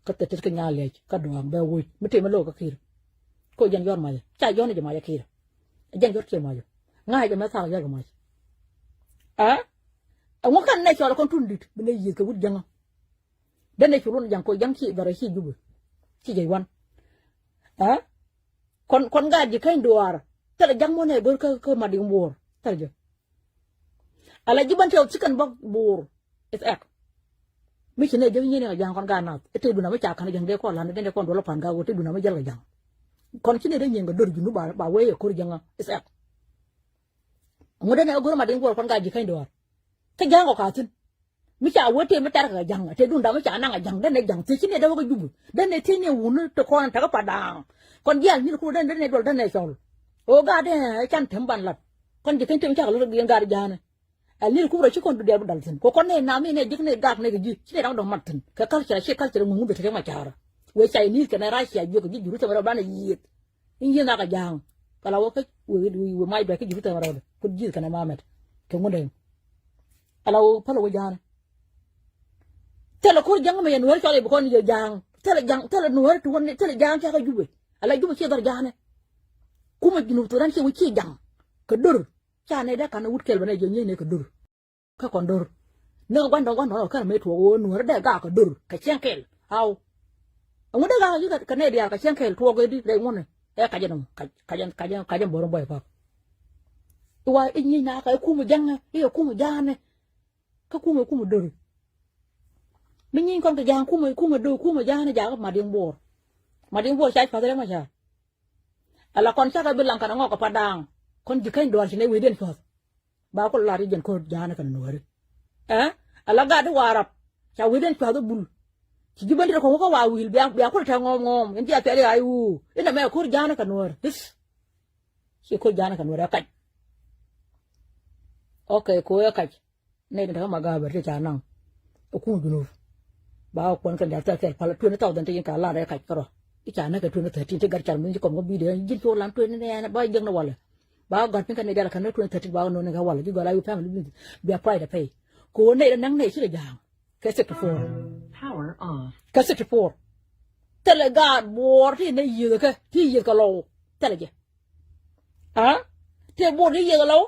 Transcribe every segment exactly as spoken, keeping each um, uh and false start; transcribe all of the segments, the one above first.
Kä thil tet kä nyaa liɛc kä dua̱a̱ŋ bɛ woc mi tëë mi lo̱k kä ki̱i̱r. Ko jɛn yɔr mac ca yɔn jɛ mac ki̱i̱r. Jɛn yɔr kiɛ mac ŋa̱c jɛ mɛ thak yɔr kɛ mac. Aa ɛŋu kan nɛ cɔl kɔn tun dit bi nɛ yieth kɛ wut jäŋä. Den nɛ cu run ja̱ŋ ko ja̱ŋ ci dhɔrɛ ci jupɛ ci jɛ wan. Aa kɔn kɔn gaat ji̱ käny duaar thilɛ ja̱ŋ mɔ nɛ go̱r kä kä Madiŋ Buɔɔr thilɛ jɛ. Ala ji̱ ban tɛw thi̱kɛn bä Buɔɔr. Ith ɛk mi ci nɛ jek nyieni kɛ ja̱a̱ŋ kɔn gaat nath i̱ tëë duna mi ca ka̱n ja̱ŋ dee kɔn la̱n dee kɔn duɔl pan gaat wä tëë duna mi jäl kɛ ja̱ŋ. Kɔn ci nɛ dee nyieny kɛ dör jundu ba ba wee yɛ ko̱r ja̱ŋ ith ɛk. Ŋut dee nɛ go̱r Madiŋ Buɔɔr kɔn gaat ji̱ käny duaar. Kä ja̱a̱ŋ kɔ ka̱thi̱n mi ca wee tëë mi tɛr kɛ ja̱ŋ tëë dunda mi ca naŋ kɛ ja̱ŋ dee nɛ ja̱ŋ thiec ci nɛ dee wä kɛ jup dee nɛ thiec nɛ wuni te kɔn te kä Padaŋ. Kɔn jial nyin kuru dee nɛ duɔl dee nɛ cɔl. Ɣöö gaat dee can tem ban lat kɔn ji̱ käny tem cakɛ lot ɛ gaat ja̱a̱nɛ. Ɛ li̱r kup rɔ ci kɔn du diaal bi dal thi̱n. Kɛ kɔn nɛ nam inɛ ji̱k nɛ gak nɛ kɛ ji̱ ci nɛ ram dɔ̱ŋ mat thi̱n. Kɛ culture ci culture ŋuŋ bi te kɛ ma ca̱rä. Wee Chinese kɛnɛ Russia jiök kɛ ji̱ Jerusalem rɔ banɛ yiëth. In yiëth nakɛ ja̱a̱ŋ. Kɛ la wä kä wee wee wee mac bɛ kä Jerusalem rɔ kut ji̱th kɛnɛ mamɛt. Kɛ ŋun dɛŋ. Ala wä päl wä ja̱a̱nɛ. Thilɛ ko̱r ja̱a̱ŋ mɛ yɛ nuäär cɔl yɛ bi kɔn yɛ ja̱a̱ŋ. Thilɛ ja̱a̱ŋ thilɛ nuäär ti wä ni thilɛ ja̱a̱ŋ cakɛ jupɛ. Ala jupɛ ci dhɔr ja̱a̱nɛ. Kumɛ Junub Thudan ci wä ci ja̱a̱ŋ. Kɛ dör. Ca nɛ dee kan wut kɛl bɛ nɛ jɛ nyiey nɛ kɛ dör. Kä kɔn dör ni kɛ gua̱n dɔ̱ŋ gua̱n dɔ̱ŋ kɛn mëë tuɔɔk ɣöö nuäärä dee gaak kɛ dör kɛ cieŋ kɛl. Aw ɛŋu dee gaak kɛ nɛy diaal kɛ cieŋ kɛl tuɔɔk ëëdi rɛy ŋuɔ̱nɛ. Ɛ kacɛ nɔmɔ kacɛ kacɛ kacɛ bɔr in buɔy pa̱k. Iwa i̱ nyiec na kɛ i̱ kumɛ ja̱ŋɛ i̱ kɛ kumɛ ja̱a̱nɛ. Kä kumɛ kumɛ dör. Mi nyiec kɔn kɛ ja̱a̱ŋ kumɛ kumɛ dör kumɛ ja̱a̱nɛ jakä Madiŋ Buɔɔr. Madiŋ Buɔɔr ca cua̱th rɛm a ca. Ala kɔn cakɛ bi laŋ kɛn ɛ ŋɔk kɛ Padaŋ. Kɔn ji̱ käny duaar ci nɛ wecdiɛn cua̱th. Ba kul lar i̱ jɛn ko̱r ja̱a̱nä kɛn nuääri. Ɛ ala gat i̱ Warap ca wecdiɛn cua̱th i̱ bul. Ci ji̱ ben ti kɔŋ kä wa wi̱i̱l bia bia kul tɛ ŋɔɔm ŋɔɔm in ti a piɛl i̱ a i̱ wuu in ɛmɛ ko̱r ja̱a̱nä kɛn nuäär. I̱th ci ko̱r ja̱a̱nä kɛn nuäär ɛ kac. Ok ko̱r ɛ kac. Nɛy tin te kä Magaba ti ca naŋ. Ɛ kum Junub. Ba ɣä kuɔn kɛn diaal thil kɛl pal twenty thousand ti yin ka lar ɛ kac kärɔ. I̱ ca näk kɛ twenty thirteen ti gat cal mi ci kɔm kä bidiö ji̱n cu lan twenty nɛɛn ba jiäk ni walɛ. Ba ɣä gɔ̱a̱t piny kɛ nɛy diaal kɛ näk twenty thirteen ba ɣä no̱o̱n ni kɛ walɛ ji̱ gɔ̱a̱l a wi̱i̱ family business. Bia pride pay. Kɛ ɣöö nɛy rɛ näk nɛy ci kɛ ja̱a̱ŋ. Kɛ sixty four. Kɛ sixty four. Thilɛ gaat buɔɔr ti nɛ yiëëth kɛ ti yiëëth kɛ lɔw. Thilɛ jɛ. Aa tëë buɔɔr ti yiëëth kɛ lɔw.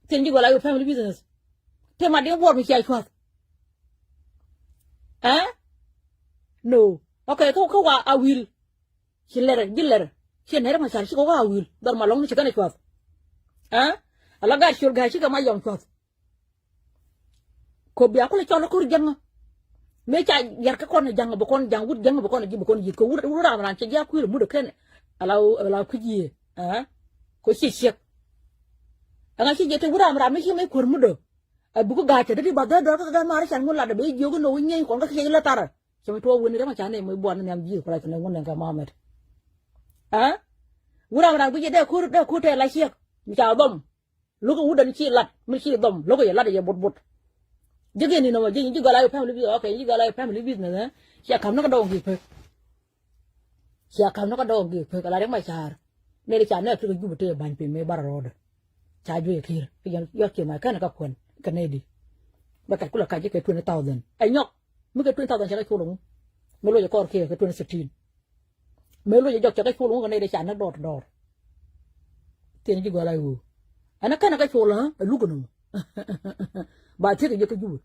Thi̱n ji̱ gɔl a wi̱i̱ family business. Tëë Madiŋ buɔɔr mi cia cua̱th. Aa no. Ok kä kä wa a wi̱i̱l. Ci lɛr ji̱ lɛr ci nɛr ma car ci kɔ kä a wi̱i̱l dhɔr ma lɔŋni ci kɛn a cua̱th. Aa ala gat ciöl ga̱a̱c ci kɛ ma yɔm cua̱th. Kɔ bia kulɛ cɔl a ko̱r ja̱ŋä. Mëë ca yar kä kɔn ja̱ŋä bɛ kɔn ja̱ŋ wut ja̱ŋä bɛ kɔn ji̱ bɛ kɔn yi̱th kɛ wut wut ram ran cɛ ji̱ a kui̱r mudä kɛn. Ala ala kui̱c yiëë. Aa kɔ ci ciek. Ɛŋa ci jɛ te wut ram ram mi ci mɛ kuäär mudä. A buk ga̱a̱c cɛ te ti ba dhɛ dɔr kä kɛ gan maari can ŋun lat a bɛ jiök inɔ wi̱ny ŋi̱eny kɔn kä kiɛ lɛ tharä. Cɛ mi tuɔɔk wen ri ma ca nɛ mi buɔt ni nhiam ji̱ kulɛ tɛ nɛ ŋun nɛ kɛ mamet. Aa wut ram ram guic jɛ dee ko̱r dee ko̱r tɛ la ciek mi ca dhɔm. Lo̱k i̱ wut däni ci lat mi ci dhɔm lo̱k i̱ yɛ lat i̱ yɛ bot bot. Ji̱ gɛn ni nɔmɔ ji̱ ji̱ gɔl a yɛ family business. Ok ji̱ gɔl a yɛ family business. Cia ka̱m ni kä dɔɔŋ gi̱i̱k pek. Cia ka̱m ni kä dɔɔŋ gi̱i̱k pek ala riɛk ma ca̱a̱r. Nɛy ti ca nɛɛk ti kɛ jup i̱ tëë ba̱ny piny mëë bar rɔɔdɛ. Ca juec i̱ ki̱i̱r i̱ yɛn yɔt kiɛ mac kɛn kä kuän kɛ nɛy di. Bɛ kac kulɛ kac ji̱ kɛ twenty thousand ɛ nyɔk. Mi kɛ twenty thousand cɛ kɛ col ɛŋu. Mi loc ɛ kɔr kiɛ kɛ twenty sixteen. Mëë loc ɛ jɔk cɛ kɛ col ŋukä nɛy dee ca näk dɔɔr ti dɔɔr. Thiɛn ji̱ gɔl a ɣöö ɛn ɛ kɛn ɛ kɛ col ɛ luk ɛnɔ. Ba thiek ɛ jɛ kä jupä.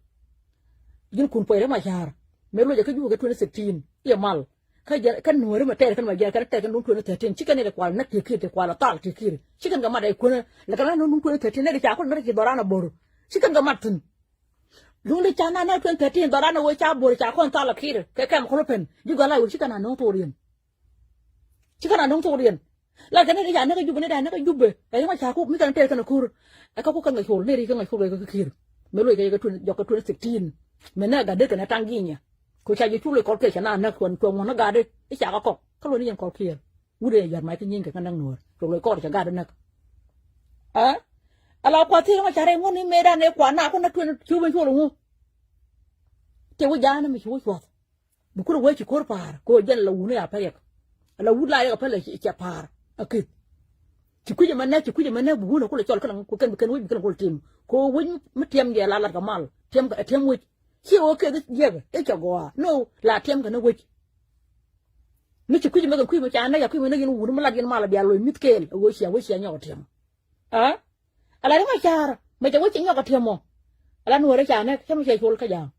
Ji̱n kun puɔc rɛ ma ca̱a̱r mëë loc ɛ kä jupä kɛ twenty sixteen iɛ mal. Kä jɛ kä nuɔ̱ɔ̱ri mɛ tɛɛr kɛn mɛ jɛ kɛn tɛɛr kɛn duŋ twenty thirteen ci kɛn nɛy dee kual näk tiek kiɛt ti kual ɛ thal tiek kiɛt ci kɛn kɛ mat ɛ kuänä lɛ kɛn ɛ duŋ twenty thirteen nɛy dee ca kul nɛy dee ci dhɔran ɛ bo̱r. Ci kɛn kɛ mat thi̱n. Luŋ di ca na na twenty thirteen dhɔran a wee ca bo̱r ca kɔn thal a ki̱i̱r kɛ kɛm kɔl pɛn ji̱ gɔl a wee ci kɛn a no̱o̱ŋ thok riɛn. Ci kɛn a no̱o̱ŋ thok riɛn. La kɛn ni di ca näk a jupɛ ni da näk a jupɛ ɛ yäŋ a ca kuk mi kɛn tɛɛr kɛn a ko̱r. Ɛ kä kuk kɛn kɛ col ni ri kɛn kɛ col kɛ kɛ ki̱i̱r. Mɛ loc kɛ jɔk kɛ twenty sixteen. Mɛ nɛ gat dee kɛn a taŋ gi̱i̱nyɛ. Kɛ ca ji̱ cul i̱ kɔl kiɛ cɛ na näk cuɔn cuɔn ŋuɔ̱n ni gat di i̱ ca kɛ kɔk kä luɔ̱n i̱ yɛn kɔl kiɛɛr. Wut ɛ yɔ̱a̱t mac kä nyieny kɛ kä näk nuɔ̱ɔ̱r cok loc kɔr cɛ gat näk. Aa ala kua thiec ma ca rɛy ŋuɔ̱n i̱ mëë dan ëë kua na kun na tuɛn ci wä ben cuɔl ŋu. Tëë wä ja̱a̱n mi ci wä cuɔth. Bi kun wee ci ko̱r pa̱a̱r kɛ wä jɛn ala wun i̱ a pɛr yɛk. Ala wut la yɛk a pɛr la cɛ pa̱a̱r a kith. Ci kui̱c ɛmɛ nɛ ci kui̱c ɛmɛ nɛ bi wun a kulɛ cɔl kɛn kɛn bi kɛn wec bi kɛn kulɛ tim kɛ wec mi tiɛm jɛ la lat kɛ mal tiɛm kɛ tiɛm wec. Ciɛ wä keth jiɛk i̱ cɛ gɔaa. No, la tiɛm kɛ ni wec. Mi ci kui̱c mɛ kɛ kui̱ mɛ ca nɛk, ca kui̱ mɛ nɛk yɛn wut mi lat yɛn mal a bia loc mi̱th kɛɛl. Ɛ wee cia, wee cia nyɔk tiɛm. A? Ala ri ma car mɛ cɛ wec ci nyɔk tiɛm mɔ. Ala nuɔrɛ ca nɛk cɛ mɛ cɛ col kä ja̱a̱ŋ.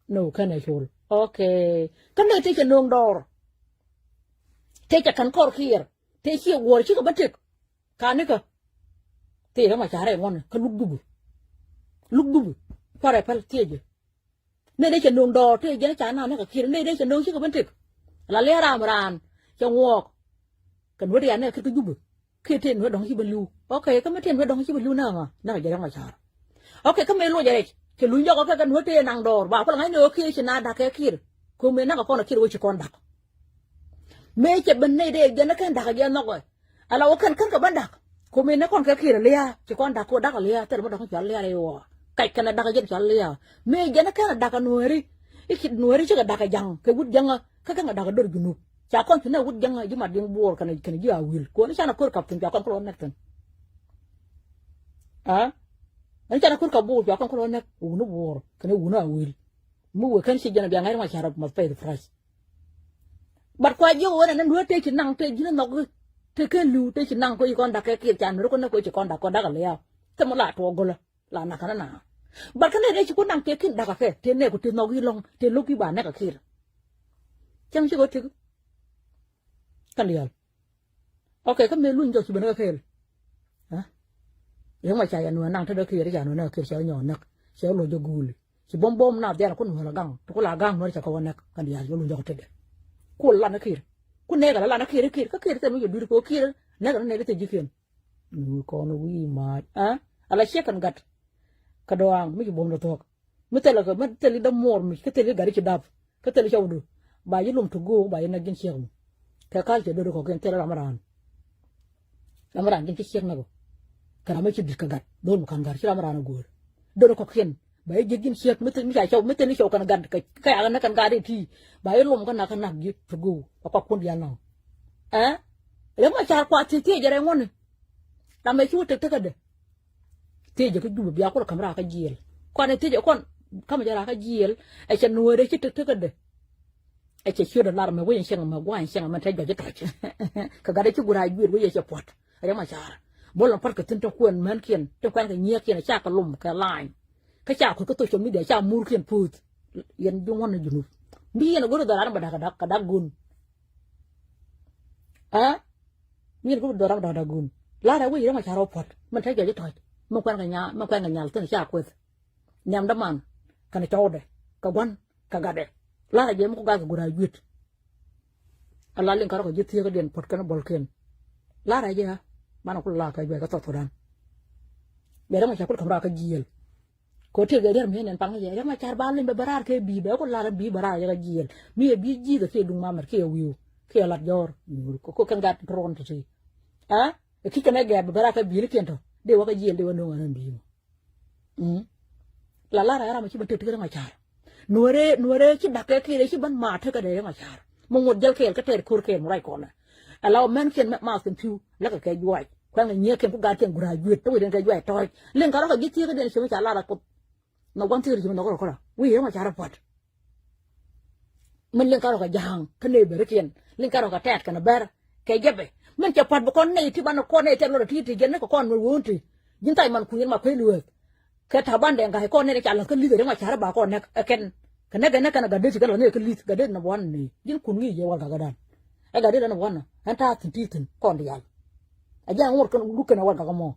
No, kɛn ɛ col. Okay. Kä nɛy tëë cɛ no̱o̱ŋ dɔɔr. Tëë cɛ kän kɔr kiɛɛr. Tëë ciɛ guɔ̱ɔ̱r cikɛ bä tëk. Kanikä. Tëë rɛ ma ca rɛ ŋuɔ̱n kä luk dupi. Luk dupi. Kuarɛ päl thiecɛ. Nɛy dee cɛ no̱o̱ŋ dɔɔr tëë jɛn ca na näk kɛ kiɛɛr. Nɛy dee cɛ no̱o̱ŋ cikɛ bä tëk. La lia̱a̱ ram raan cɛ ŋuɔɔk. Kɛ nuɔ̱t ya näk kɛ kiɛɛr kä dupi. Kiɛ tëë nuɔ̱t dɔ̱ŋ ci bä li̱w. Okay, kä mi tëë nuɔ̱t dɔ̱ŋ ci bä li̱w näk ŋa, näk jɛ rɛŋ ma car. Okay, kä mëë luɔcɛ rɛc kɛ luny jɔkɔ kɛ kɛ nuɔ̱t tëë naŋ dɔɔr ba kulɛ ŋa̱cni ɣöö kiɛ ci na da̱k kɛ kiɛɛr. Ko̱ mëë näk kɛ kɔn kiɛɛr wee ci kɔn da̱k. Mëë cɛ ben nɛy dee jɛn kɛn da̱k jɛ nhɔkɛ. Ala wä kɛn kɛn kɛ ben da̱k. Ko̱ mëë näk kɔn kɛ kiɛɛr lia̱a̱ ci kɔn da̱k ko̱ da̱k lia̱a̱ thil mi dɔ̱ŋ cɔal lia̱a̱ rɛy ɣɔaa. Kac kɛn da̱k jɛn cɔal lia̱a̱. Mëë jɛn kɛn da̱k kɛ nuääri. I̱ ci nuääri cikɛ da̱k kɛ ja̱ŋ kɛ wut jäŋä. Kä kɛn kɛ da̱k kɛ dör Junub. Ca kɔn ci nɛ wut jäŋä ji̱ Mat Diŋ Buɔɔr kɛnɛ kɛnɛ ji̱ Awi̱i̱l. Ko̱n i̱ canɛ ko̱r kap thi̱n ca kɔn kɛ lɔ nɛk thi̱n. A? Ɛn canɛ ko̱r kap Buɔɔr ca kɔn kɛ lɔ nɛk wuni Buɔɔr kɛnɛ wuni Awi̱i̱l. Mi wëë kɛn ci jɛn a bia ŋa̱c ri ma car ma pɛy the price. But kua jiök wen ɛn nuɔ̱t tëë ci naŋ tëë ji̱n nhɔk tëë kɛn li̱w tëë ci naŋ kɛ ci kɔn da̱k kɛ kiɛɛr ca nuɔ̱t kɔn näk kɛ ci kɔn da̱k kɔn da̱k a lia̱a̱. Thɛm la tuɔɔk go̱lä. La nakä na na. But kä nɛy dee ci ku naŋ tëë kin da̱k kɛ tëë nɛɛku tëë nhɔk i̱ lɔ̱ŋ tëë lo̱k i̱ ba nɛk kɛ kiɛɛr. Cäŋ ci kɛ wä tëk. Kɛn diaal. Okay, kä mëë luny jɔk ci ben kä kɛɛl. Ɛ? Riɛk ma ca yɛ nuɛ naŋ te dee kiɛɛr ca nuɛ näk kiɛɛr ca nyɔɔn näk. Ca luɔc jɛ guuli. Ci buɔ̱m buɔ̱m na dhial ku nuɛ la gaŋ. Ti ku la gaŋ nuɛ ca kɛ wä näk. Kɛn diaal ci luny jɔk tetdɛ. Ku lan kiɛɛr. Ku nɛɛk ala lan kiɛɛr kiɛɛr. Kä kiɛɛr thil mi jɛ dui̱r kɛ kiɛɛr. Nɛɛk ala nɛɛk te ji̱kiɛn. Nuur kɔn wi̱i̱ maac. Ɛ? Ala ciek kɛn gat. Kɛ dɔaaŋ mi ci buɔ̱m dee thuɔ̱k. Mi thilɛ kɛ mi thil i̱ dämuɔɔr mi kä thil i̱ gat i̱ ci dap. Kä thil i̱ cɔwdu ba ji̱ lom ti go̱o̱k ba ji̱ näk ji̱n ciek mi. Kɛ kal cɛ do̱r kɔ̱kiɛn thil ram raan. Ram raan ji̱n ci ciek näk ɔ. Kɛ ram mi ci di̱t kɛ gat do̱r mi ka̱n gat ci ram raan ɛ go̱o̱r. Do̱r kɔ̱kiɛn ba ji̱ jiek ji̱n ciek mi thil mi ca cɔw mi thil i̱ cɔw kɛn gat kɛ kɛ yak näk kɛn gat i̱ ti. Ba ji̱ lom kä nak kä nak ji̱ ti go̱o̱k a kɔak kun diaal nɔŋ. Ɛ? Riɛk ma car kua thiec thiec jɛ rɛy ŋuɔ̱ni. Ram ɛ ci wä tek tekädɛ. Thiecɛ kä Jubɛ bia kulɛ ka̱m raar kä jiɛɛl. Kɔn ɛ thiecɛ kɔn ka̱mɛ jɛ raar kä jiɛɛl. Ɛ cɛ nuɔɔrɛ ci tek tekädɛ. Ɛ cɛ ciötdɛ lar mɛ wec in cieŋ mɛ gua̱a̱c in cieŋ mɛ te juac i̱ tɔc. Kɛ gat ɛ ci guur a juiet wec ɛ cɛ puɔ̱t. Riɛk ma car. Bo̱l in pa̱t kɛ thi̱n te kuɛn mänkiɛn te kuɛn kɛ nyiëëkiɛn ɛ ca kɛ lom kɛ la̱a̱ny. Kä ca kuth kä social media ca murkiɛn puuth. Yɛn ji̱ ŋuɔ̱n ni Junub. Bi yɛn ɛ go̱r i̱ dhɔran bɛ da̱k kɛ da̱k kɛ da̱k go̱n. Aa? Min kä bi dhɔr ram dɔ̱ŋ da̱k gun. La̱rɛ wi̱i̱ rɛm a ca rɔ puɔ̱t min te jɔc i̱ tɔ̱c min kuɛn kɛ nyal, min kuɛn kɛ nyal thi̱n ca kueth. Nhiamdä man kɛnɛ cɔwdɛ kɛ gua̱n kɛ gatdɛ. La̱rɛ jɛ mi ku gat kɛ gun a juet. A la liŋ kärɔ kɛ ji̱ thieekädiɛn puɔ̱t kɛn bɔlkiɛn. La̱rɛ jɛ a banɛ ku la̱a̱k kɛ juɛ kɛ South Sudan. Bɛ rɛm a ca kul ka̱m raar kä jiɛɛl. Kɛ ɣöö tëëkɛ riɛr mi nɛn paŋ yɛ riɛk ma car ba lim bɛ bɛ raar kɛ bi̱i̱ bɛ ku lar bi̱i̱ bɛ raar yɛ kɛ jiɛɛl mi yɛ bi̱i̱ ji̱ kɛ kiɛ duŋ mamɛr kiɛ wi̱i̱w kiɛ lat jɔ̱ɔ̱r. Ko kɛn gat rɔɔn ti ti a ɛ ki̱c kɛn ɛ gɛɛp bɛ bɛ raar kɛ bi̱i̱ ni kiɛn tɔ dee wä kɛ jiɛɛl dee wä no̱o̱ŋ ɛn ɛn bi̱i̱ mɔ. La lar ɛ ram ci bɛ tëk ti kɛ riɛk ma car. Nuɔrɛ nuɔrɛ ci da̱k kɛ kiɛ ci bän maat tekɛ dee riɛk ma car. Mi ŋuɔ̱t jäl kɛɛl kä tɛɛr ko̱r kɛɛl mi ruac kɔnɛ. Ala ɔ mɛn kiɛn mɛ maath kɛn pi̱w läkɛ kɛ juaac kuɛŋ kɛ nyiëëk kiɛn ku gaat kiɛn guräc juet te wecdiɛn kɛ juaac tɔ̱ɔ̱c. Liŋ kɛ rɔ̱ kɛ ji̱ thieekädiɛn ci mi ca lar a Kuoth. Nhɔk gua̱n thieekädiɛn ci mi nhɔk rɔ kärɔ̱ wi̱i̱ riɛk ma ca rɔ puɔ̱t. Mi liŋ kɛ rɔ̱ kɛ ja̱a̱ŋ kä neighbor kiɛn liŋ kɛ rɔ̱ kɛ tɛ̈t kɛnɛ bɛr kɛ jɛpɛ. Min cɛ pua̱t bi kɔn nɛy ti banɛ kɔn nɛy tɛ̈t luɔt ti ti jiɛn ni kɛ kɔn mi wöön ti. Ji̱n thac man kui̱n ma kuec lueeth. Kɛ ta̱a̱ ban dɛŋ ga̱ kɔn nɛn ca la̱th kä li̱th riɛk ma ca̱r ba kɔn nɛk ɛ kɛn. Kɛ nɛk ɛ nɛk kɛn ɛ gat dee ci kɛn la̱th ni ɛ kä li̱th gat dee nɛ buan ni ji̱n kun ŋi̱i̱c yɛ wal gakä dan. Ɛ gat dee dan ɛ buan nɛ ɛn ta̱a̱ thi̱n ti thi̱n kɔn diaal. Ɛ jɛ ŋuɔ̱t kɛn luk kɛn ɛ wal gakä mɔ.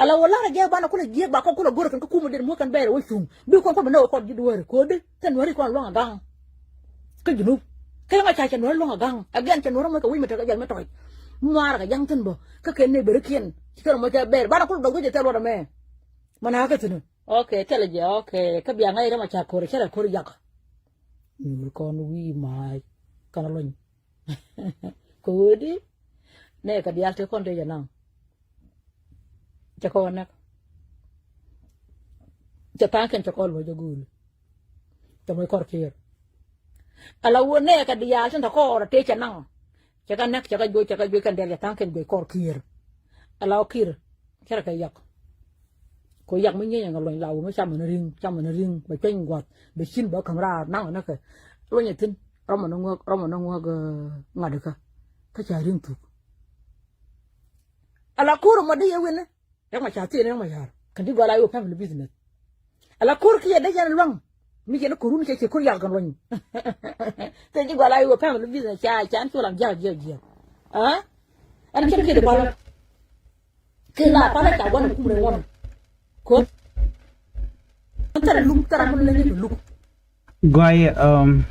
Ala wä la̱rä jɛ banɛ kulɛ jiɛk ba kɔn kulɛ go̱rä kɛn kä kumä den muɔ̱th kɛn bɛɛr ɛ wä cuŋ bi kɔn kɔn bi nɛ wä kɔn ji̱ dueeri ko̱di. Thɛn nuääri kɔn luaŋ ɛ gaŋ. Kä Junub. Kä yɛn ŋɔc ca cɛ nuɔ̱ɔ̱r luɔ̱ŋ a ga̱ŋ. Again cɛ nuɔ̱ɔ̱r mɔc kɛ wi̱c mi tekɛ jɔl mi tɔc. Muaarɛ kɛ ja̱ŋ thi̱n bä kä kɛn ni berikiɛn. Ci kɛn mɔc kɛ ber banɛ kul dɔk wi̱c ɛ thɛl wä dɛ mɛ. Mɛ na kä thi̱n. Okay, thilɛ jɛ okay kä bia ŋa̱c rɛm a ca ko̱r cɛ rɛ ko̱r jakä. Nyuur kɔn wi̱i̱ maac kɛn a luny. Kɛ ɣöö di nɛ kɛ diaal te kɔn te jɛ naŋ. Cɛ kɔn näk. Cɛ tha̱a̱ŋ kɛn cɛ kɔn luɔc jɛ guuli. Cɛ moc kɔr kiɛɛr. Ala wä nɛɛkɛ diaal tin te kɔɔr a tëë cɛ naŋ. Cɛ kɛ näk cɛ kɛ juɔc cɛ kɛ juɔc kɛn dɛl cɛ tha̱a̱ŋ kɛn juɔc kɔr kiɛɛr. Ala wä kiɛɛr cɛ rɛ kɛ yak. Kɛ yak mi nyieny ɛŋɛ luɔny la wä mi camɛ ni ri̱ŋ, camɛ ni ri̱ŋ, bɛ cuɛny gua̱th, bɛ cin bɛ käm raar naŋ ɛnɛ kɛ. Luɔnyɛ thi̱n, rɔmɔ ni ŋuäk, rɔmɔ ni ŋuäk, eh, ŋa̱t ikä. Kä ca ri̱ŋ thuk. Ala ko̱r mɔ di yɛ wini. Riɛk Macar thiee ni Riɛk Macar. Kɛn ti gɔal a yo̱ family business. Ala ko̱r kiɛ dee yɛn luaŋ. Mi yɛn ko̱run cɛ cɛ ko̱r yal kɛn luɔny. Thiee ti gɔal a yo̱ family business ca, ca ɛn col an jiak jiak jiak. Ah? Ɛn cɛ kiɛ di palä. Kiɛ la palä ca guan kum rɛ ŋuɔn. Ko̱r. Thɛrɛ luk, thɛrɛ mun lɛ ni luk. Guay, um,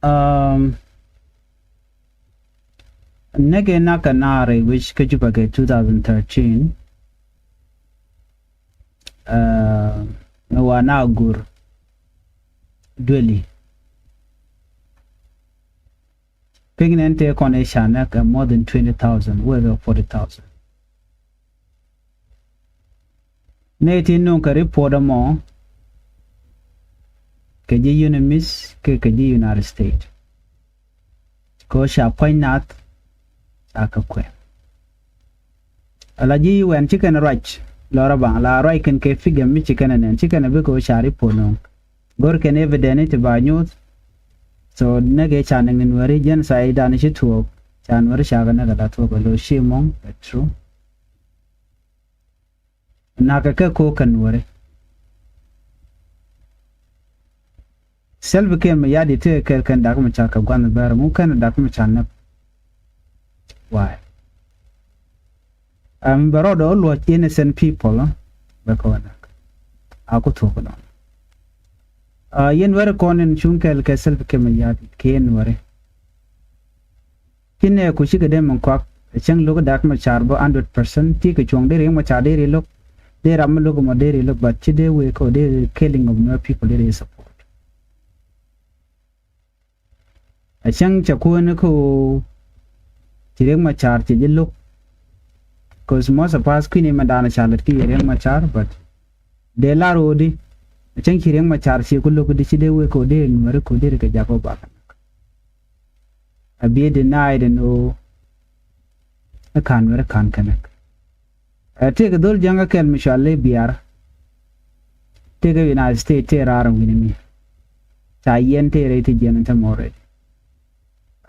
um, nɛkɛ nak kɛ naar wi̱c kä Juba kɛ two thousand thirteen. Uh, mi wa na gur dueli. Pigin ɛn tëë kɔn i̱ ca näk ɛ more than twenty thousand wëë kɛ forty thousand. Nɛy ti nuŋ kɛ report ɛmɔ kɛ ji̱ UNMISS kɛ kɛ ji̱ United States. Kɛ ɣöö ca pua̱ny nath a kɛ kuɛn. Ala ji̱ UN ci kɛn ruac lɔrä baŋ la ruac kɛn kɛ figure mi ci kɛn ɛ nɛn ci kɛn ɛ bikɛ ɣöö ca report nuŋ. Go̱r kɛn evidence ti ba nyuuth. So nɛkɛ ca nɛk ni nuääri jɛn sa i̱ dan ci tuɔɔk ca nuääri ca kɛ nɛk ala tuɔɔk ɛ lo̱ ci mɔŋ ɛ true. Nakɛ kɛ ko̱o̱k kɛ nuääri. Salva Kiir Mayardit tëë kɛɛl kɛn Dak Macar kɛ gua̱n bɛr ŋu kɛn Dak Macar näk. Why? Am bɛ rɔɔdɛ ɔ luɔc innocent people, eh, bɛ kɛ wä näk. A ku thuɔk dɔn. Ah, yɛn wɛr kɔn in cuŋ kɛɛl kɛ Salva Kiir Mayardit kɛ yɛn wɛri. Ci nɛ ku cikɛ dee min kuak ɛ cäŋ lo̱k Dak Macar bä hundred percent ti kɛ cuɔ̱ŋ dee Riek Macar dee ri lo̱k dee ram mi lo̱k mɔ dee ri lo̱k but ci dee wee kɛ dee ri killing of Nuer people dee ri support. Ɛ cäŋ cɛ kuäär ni kä ɣöö ci Riek Macar ci ji̱ lo̱k. 'Cause most of us kui̱ni mɛ da̱a̱n ca lät kä yɛ Riek Macar but dee lar ɣöö di ɛ cäŋ ci Riek Macar ci ku lo̱k di ci dee wee kɛ dee Nuääri kɛ dee ri kɛ jak ɣöö bakɛ näk. A biɛ denied ɛn ɣöö ɛ ka̱n Nuääri ka̱n kɛ näk. Ɛ tëëkɛ dhol Jäŋä kɛl mi cɔal i̱ Biar. Tëëkɛ United States tëë raar in wi̱ni mi ca yiɛn tëë rɛy ti jiɛn in te mɔ rɛy.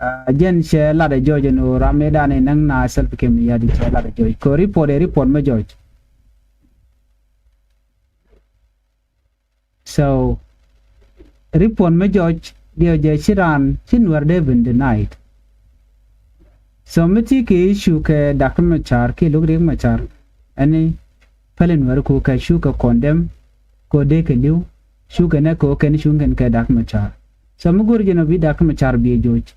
Ɛ jɛn cɛ lat ɛ jɔc ɛn ɣöö ram mëëdan in näŋ na Salva Kiir Mayardit cɛ lat ɛ jɔc kɛ report ɛ report mi jɔc. So report mi jɔc diɛ jɛ ci raan ci Nuɛr dee ben denied. So mi ti kɛ issue kɛ Dak Macar kiɛ lo̱k Riek Macar ɛni päli Nuɛr ku kɛ cu kɛ condemn kɛ dee kɛ li̱w cu kɛ nɛ kɛ kɛn cu kɛn kɛ Dak Macar. So mi go̱r jɛn ɔ bi Dak Macar biɛ joc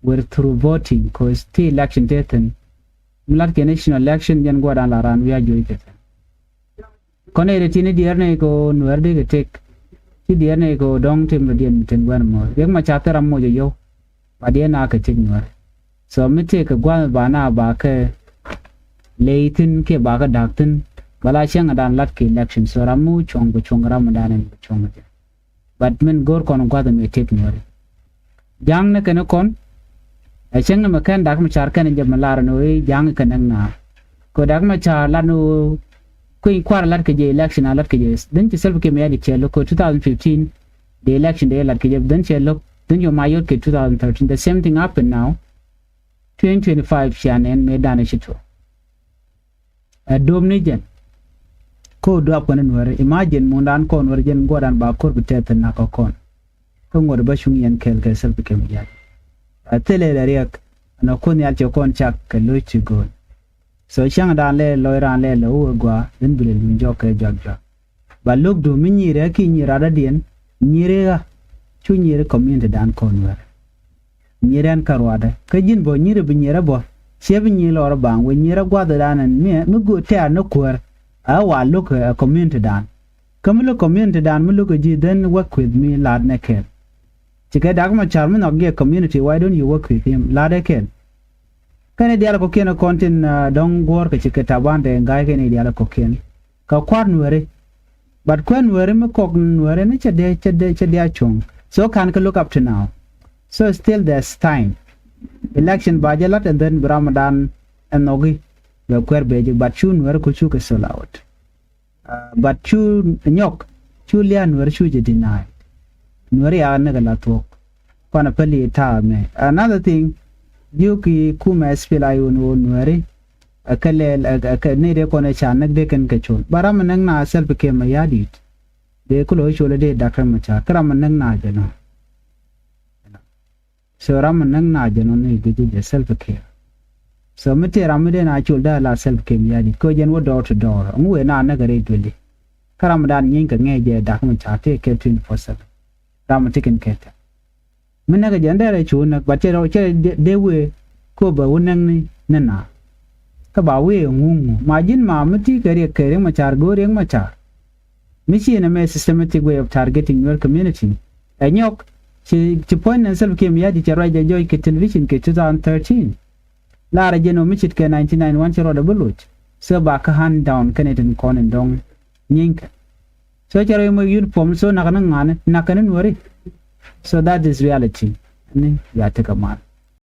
wër through voting 'cause ti election te thin. Mi lat kɛ national election jɛn guɔdan la raan wi̱i̱ a joc kɛ thin. Kɔn ɛ rɛ ti ni diɛɛr nɛ kɛ ɣöö Nuɛr dee kɛ tëk. Ci diɛɛr nɛ kɛ ɣöö dɔ̱ŋ tim rɔ diɛn mi tin guɛn mɔ. Riek Macar thil ram moc ɛ yio̱w. Ba diɛɛr na kɛ tëk Nuɛr. So mi tëëk kɛ gua̱a̱th ba na ba kɛ ley thi̱n kiɛ ba kɛ da̱k thi̱n. Ba la cäŋ dan lat kɛ election. So ram mi wä cuɔ̱ŋ bɛ cuɔ̱ŋ ram mi dan ɛn bɛ cuɔ̱ŋ jɛ. But min go̱o̱r kɔn gua̱th mi tëk Nuääri. Ja̱a̱ŋ ni kɛn kɔn. Ɛ cäŋ ni mɛ kɛn Dak Macar kɛn jɛ mi lar ni wee ja̱a̱ŋ kɛn ni ŋa̱a̱. Kɛ Dak Macar lat ni wee kui̱ny kua̱r lat kɛ jɛ election a lat kɛ jɛ. Dhin ci Salva Kiir Mayardit cɛ lo̱k kɛ two thousand fifteen. The election de lat kɛ jɛ dhin cɛ lo̱k dhin jɛ ma yot kɛ two thousand thirteen. The same thing happen now. Twenty twenty-five cia nɛn mëë danɛ ci tuɔɔk. Ɛ duɔ̱p ni jɛn. Ko duap kɔn in Nuɛri. Imagine mundan kɔn Nuɛri jɛn guɔdan ba ko̱r bi tɛth in nak kɔn. Kä ŋuɔt bä cuŋ yɛn kɛɛl kɛ Salva Kiir Mayardit. A thilɛ lɛ riɛk. Ɛn a Kuoth Nhial cɛ kɔn cak kɛ lo̱c ci go̱o̱l. So cäŋ dan lɛ lɔc ran lɛ lɛ wä wä gɔaa dhin bi lɛ luny jɔk kɛ juak juak. Ba lo̱kdu mi nyiri ɛ ki nyiri radädiɛn nyiri ɣä cu nyiri community dan kɔn wɛr. Nyiri ɛn kä ruadɛ kä ji̱n bä nyiri bi nyiri bä ciɛ bi nyi lɔr baŋ wä nyiri gua̱dhɛ dan ɛn mi mi go̱o̱t tɛ̈r ni kuäär. Ɛ wa lo̱k ɛ community dan kä mi lo̱k community dan mi lo̱k ɛ ji̱ dhän wä kueth mi la̱t nɛ kɛl. Cikɛ Dak Macar mi nhɔk giɛ community, why don't you work with him? La̱t ɛ kɛl. Kɛn i̱ diaal kɔ̱kiɛn kɔn tin dɔ̱ŋ guɔ̱ɔ̱r kɛ cikɛ Taban Deng Gai kɛn i̱ diaal kɔ̱kiɛn. Kɛ kua̱r Nuääri. But kuɛn Nuääri mi kɔk Nuääri ni cɛ diɛ cɛ diɛ cɛ diɛ a cuɔ̱ŋ. So ka̱n kɛ look up to now. So still there's time. Election ba jɛ la̱t and then bi Ramadan ɛn nhɔki bɛ kuɛr bɛ ji̱ but cu Nuääri ku cu kɛ sell out. But cu nyɔk, cu lian Nuɛri cu jɛ deny. Nuɛri ya näk a la thuɔ̱k. Kuan a päli ta̱a̱ mɛ. Another thing, jiök ki kumɛ S P L A I wun wun Nuɛri. Ɛ kɛ lɛl, ɛ kɛ ni dee kɔn ɛ ca näk dee kɛn kɛ col. Ba ram näk na Salva Kiir Mayardit. Dee kulo col dee dak kɛ mɛ ca. Kä ram näk na jɛ nɔ. So ram mi näk na jɛ nɔ ni guic jɛ Salva Kiir. So mi tëë ram mi dee na col dee la Salva Kiir Mayardit kɛ jɛn wä door to door. Ŋu wee na näk rɛy dueli. Kä ram mi dan nyieeny kɛ ŋɛɛ jɛ dak mi ca tëë kɛ twenty four seven. Ram mi tikin kɛ tɛ. Mi näk jɛ ndɛrɛ cu näk, but cɛ rɔ cɛ dee wee ko bɛ wä näk ni ni na. Kä ba wee ŋu ŋu. Ma ji̱n ma mi ti kɛ Riek, kɛ Riek Machar, go̱o̱r Riek Machar. Mi ci in a mɛ systematic way of targeting your community. Ɛ nyɔk, ci, ci puɔ̱ny ni Salva Kiir Mayardit cɛ ruac jɛ jɔc kɛ television kɛ two thousand thirteen. Lar a jɛn ɔ mi cit kɛ nineteen ninety-one ci rɔɔdɛ bi loc. So ba kä hand down kɛn itin kɔn in dɔŋ nyieeny kɛ. So cɛ rɔy mɔ uniform, so nak ni ŋa̱ni, nak kɛ ni Nuɛri. So that is reality. Ni ya tekɛ mal.